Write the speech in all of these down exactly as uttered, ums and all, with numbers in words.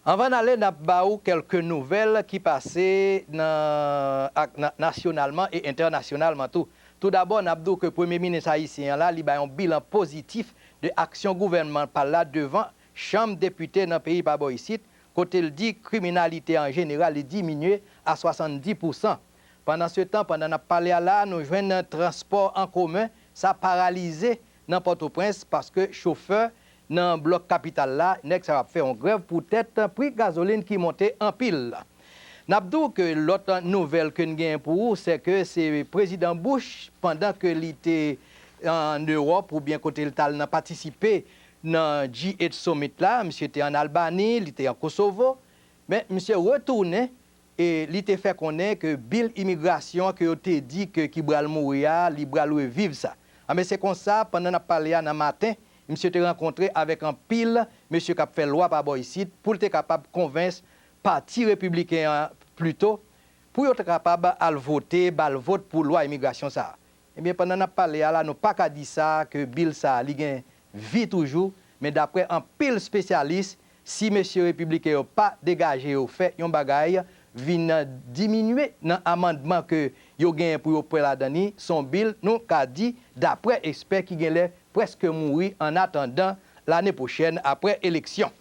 Anvan n ale, n ap ba ou kèlke nouvèl ki pase nan, ak, na, nasyonalman e entènasyonalman tou. Toudabò, n ap di w ke Premye Minis ayisyen an la, li bay yon bilan pozitif de aksyon gouvènman pa l la devan Chanm Depite nan peyi pa bò isit, kote l di kriminalite an jeneral li diminye a swasanndis pousan. Pandansetan, pandan n ap pale a la, nou jwenn transpò an komen sa paralize nan Pòtoprens paske chofè nan blòk kapital la, nèg sa yo ap fè yon grèv poutèt pri gazolin ki monte anpil. N ap di w ke lòt nouvèl ke n genyen pou ou, se ke se Prezidan Bush, pandan ke li te an Ewòp oubyen kote l t al nan patisipe nan G eight Summit la, misye te an Albani, li te an Kosovo, men misye retounen e li te fè konnen ke bil imigrasyon an ke yo te di ke ki pral mouri a, li pral reviv sa. Anben, se konsa, pandan n ap pale a nan maten, misye te rankontre avèk anpil mesye k ap fè lwa pa bò isit pou l te kapab konvens Pati Repibliken an pito pou yo te kapab al vote, ba l vòt pou lwa imigrasyon sa a. Ebyen, pandan n ap pale a la, nou pa ka di sa ke bil sa a li gen vi toujou, men daprè anpil espesyalis, si mesye repibliken yo pa degaje yo fè yon bagay vin diminye nan amandman ke yo genyen pou yo pran ladan li, se yon bil, nou ka di, daprè ekspè, ki genlè prèske mouri annatandan lane pwochèn apre eleksyon.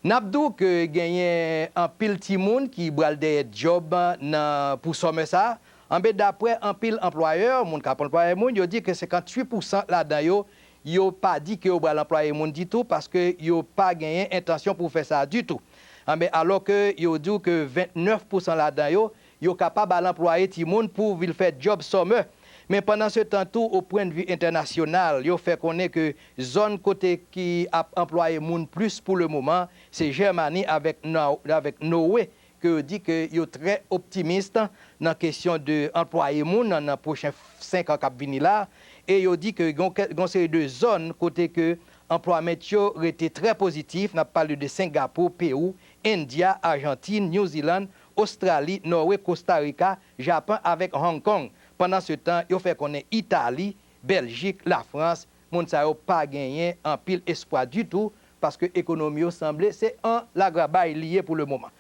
N ap di w ke genyen anpil timoun ki pral dèyè djòb nan, pou sòmè sa a. Anben, daprè anpil anplwayè, moun k ap anplwaye moun, yo di ke senkantuit pousan ladan yo, yo pa di ke yo pral anplwaye moun ditou paske yo pa genyen entansyon pou fè sa ditou. Anben, alò ke yo di w ke vennèf pousan ladan yo, yo kapab al anplwaye timoun pou vin fè djòb sòmè. Men pandansetan tou, o pwennvi entènasyonal, yo fè konnen ke zòn kote ki ap anplwaye moun plis pou lemoman, se Jèmani avèk Nò-, avèk Nowe, ke yo di ke yo trè optimis nan kesyon de anplwaye moun nan, nan pwochen senk an k ap vini la, e yo di ke gon kè-, gon seri de zòn kote ke anplwayman yo rete trè pozitif, n ap pale de Sengapou, Pewou, Endya, Ajantin, New Zealand, Ostrali, Nòwe, Kosta Rika, Japan avèk Hong Kong. Pandansetan, yo fè konnen Itali, Bèljik, Lafrans, moun sa yo pa genyen anpil espwa ditou, paske ekonomi yo sanble se an lagrabay li ye pou lemoman.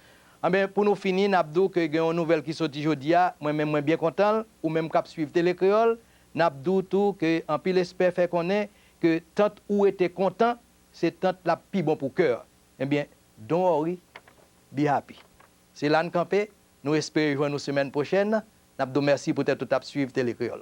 Anben, pou nou fini, n ap di w ke gen yon nouvèl ki soti jodi a, mwen menm mwen byen kontan l, ou menm k ap swiv Tele Kreyòl, n ap di w tou ke anpil espè fè konnen ke tant ou rete kontan, se tant l ap pi bon pou kè w. Ebyen, don't worry, be happy. Se la n kanpe, nou espere jwenn nou semèn pwochèn, n ap di w mèsi poutèt ou t ap swiv Tele Kreyòl.